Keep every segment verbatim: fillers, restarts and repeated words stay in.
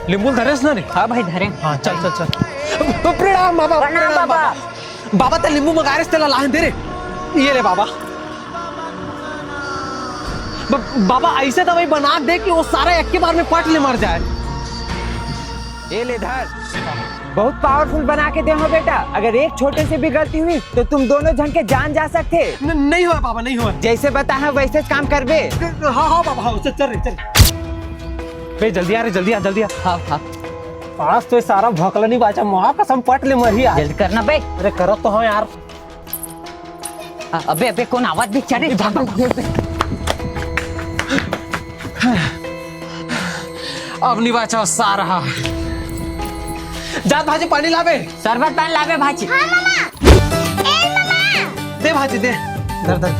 लिंबू धरेस ना रे? हाँ भाई, धरे। हाँ, चल, चल, चल। प्रणाम बाबा, प्रणाम प्रणाम बाबा। बाबा। बाबा, ते लिंबू मंगारेस, तेला लाहन दे रे। ये ले बाबा। ब-, बाबा, ऐसे दवाई बना दे कि वो सारा एक के बार में पट ले मर जाए। ये ले धर। बहुत पावरफुल बना के दे हो बेटा। अगर एक छोटे से भी गलती हुई तो तुम दोनों झन के जान जा सकथे। न-, नहीं हुआ बाबा, नहीं हुआ। जैसे बताहा वैसे काम करबे। हाँ, हाँ बाबा, हाँ, चल, चल रे, चल। बे, जल्दी आ रे, जल्दी आ, जल्दी आ। हाँ, हाँ। आज तो ये सारा भोकला नहीं बाचा, माँ कसम पट ले मरही आज। जल्दी करना बे। अरे करत तो हँव यार। अ-, अबे, अबे, कौन आवाज भी चढ़े? भाग, भाग, भाग, भाग। अब नहीं बाचा सारा। जा भाजी पानी लाबे। शरबत पानी लाबे भाजी। हाँ मामा। ए मामा। दे भाजी दे। धर धर।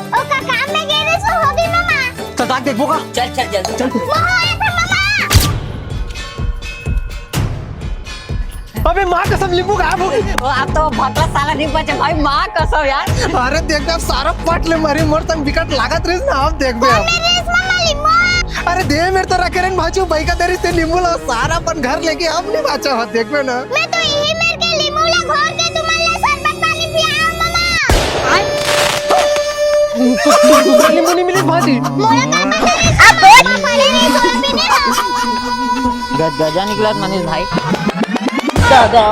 ओ का काम में गेले सो होगी मामा। तो दाग देखबो का? चल चल जल्दी। चल। मोहो ऐसा मामा। अबे माँ कसम लिंबू गायब हो गई। ओ, अब तो भकला साला नहीं बचे भाई, माँ कसम यार। अरे देख बे, अब सारा पट ले मरी, मोर तंग बिकट लागत रहिस ना, अब देख बे। कौन ले रहिस मामा लिंबू? अरे दे मेरे तो रखे रहन भाजू, भाई का दे रहिस ते लिंबू ला, सारा अपन घर लेके अब नहीं बाचा हो, देख बे ना। मैं तो यही मेरे के लिंबू ला घोर के तुम्हारे लिए शरबत पानी पियाओ मामा। लिंबू नहीं मिले भाजी। मोला का पता है, अब बहुत पकड़े नहीं, थोड़ा भी नहीं हो। गदगदा निकलत मनीष भाई। दादा।